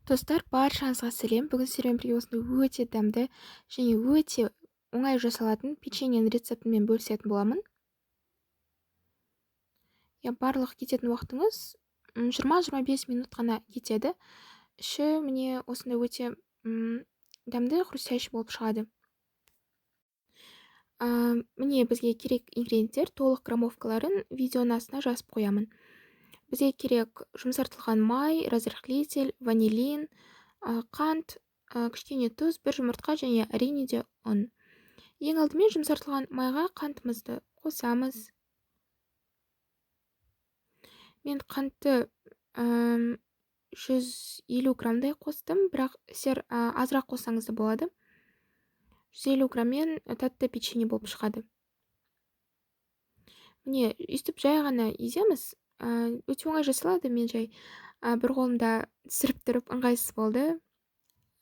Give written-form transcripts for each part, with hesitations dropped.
Достар, баршаңызға сәлем. Бүгін сіздермен бірге осындай өте дәмді және өте оңай жасалатын печеньенің рецептімен бөлісетін боламын. Барлық кететін уақытыңыз 20-25 минут қана кетеді. Іші міне осындай өте дәмді, хрустящий болып шығады. Міне бізге керек ингредиенттер, толық граммовкаларын видеоның астына жазып қоямын. Бізге керек жұмсартылған май, разрыхлитель, ванилин, қант, кішкене тұз, бір жұмыртқа және әрине де ұн. Ең алдымен жұмсартылған майға қантымызды қосамыз. Мен қантты 150 граммдай қостым, бірақ сіздер азырақ қоссаңыз да болады. 150 грамммен тәтті печенье болып шығады. Міне, өйстіп жай ғана еземіз. Өте оңай жасалады. Мен жай бір қолымда түсіріп тұрып ыңғайсыз болды.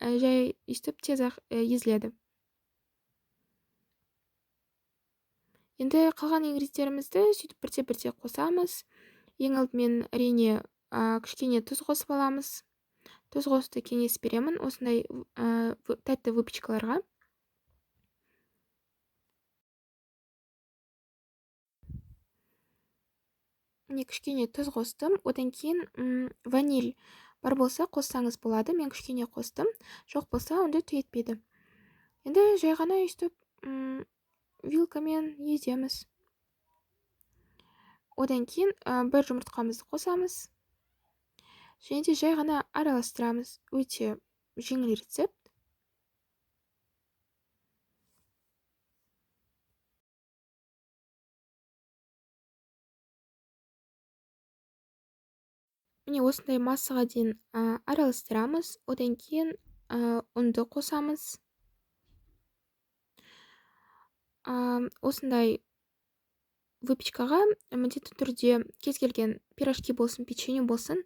Жай өйстіп тез-ақ езіледі. Енді қалған ингредиенттерімізді сөйтіп бірте-бірте қосамыз. Ең алдымен әрине кішкене тұз қосып аламыз. Тұз қосуды кеңес беремін осындай тәтті выпечкаларға. Міне кішкене тұз қостым. Одан кейін ваниль бар болса қоссаңыз болады. Мен кішкене қостым. Жоқ болса онда түк етпейді. Енді жай ғана өйстіп вилкамен еземіз. Одан кейін бір жұмыртқамызды қосамыз. Және де жай ғана араластырамыз. Өте жеңіл рецепт. Міне осындай массаға дейін араластырамыз. Одан кейін ұнды қосамыз. Осындай выпечкаға міндетті түрде кез келген пирожки болсын, печенье болсын,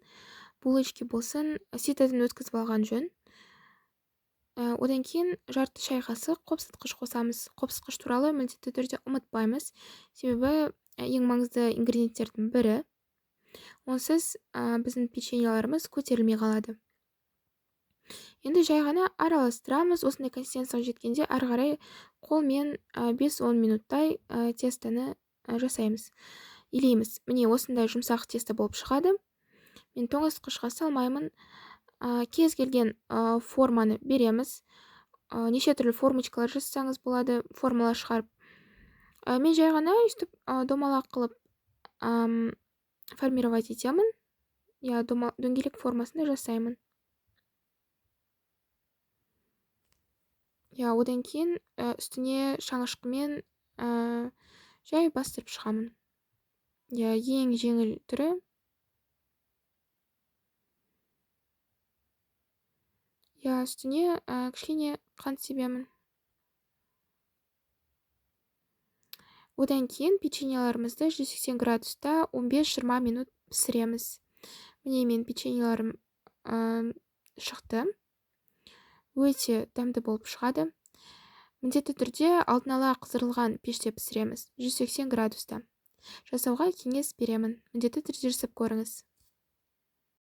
булочки болсын, ситадан өткізіп алған жөн. Одан кейін жарты шай қасық қопсытқыш қосамыз. Қопсытқыш туралы міндетті түрде ұмытпаймыз, себебі ең маңызды ингредиенттердің бірі. Онсыз біздің печеньелеріміз көтерілмей қалады. Енді жай ғана араластырамыз. Осындай консистенцияға жеткенде ары қарай қолмен бес-он минуттай тестоны жасаймыз. Илейміз. Міне осындай жұмсақ тесто болып шығады. Мен тоңазытқышқа салмаймын. Кез келген форманы береміз. Неше түрлі формочкалар жасасаңыз болады, формалар шығарып. Мен жай ғана өйстіп домалақ қылып формировать етемін. Дөңгелек формасында жасаймын. Одан кейін үстіне шаңышқымен жай бастырып шығамын. Ең жеңіл түрі. Үстіне кішкене қант себемін. Одан кейін печеньелерімізді 180 градуста 15-20 минут пісіреміз. Міне мен печеньелерім шықты. Өте дәмді болып шығады. Міндетті түрде алдын ала қыздырылған пеште пісіреміз 180 градуста. Жасауға кеңес беремін. Міндетті түрде жасап көріңіз.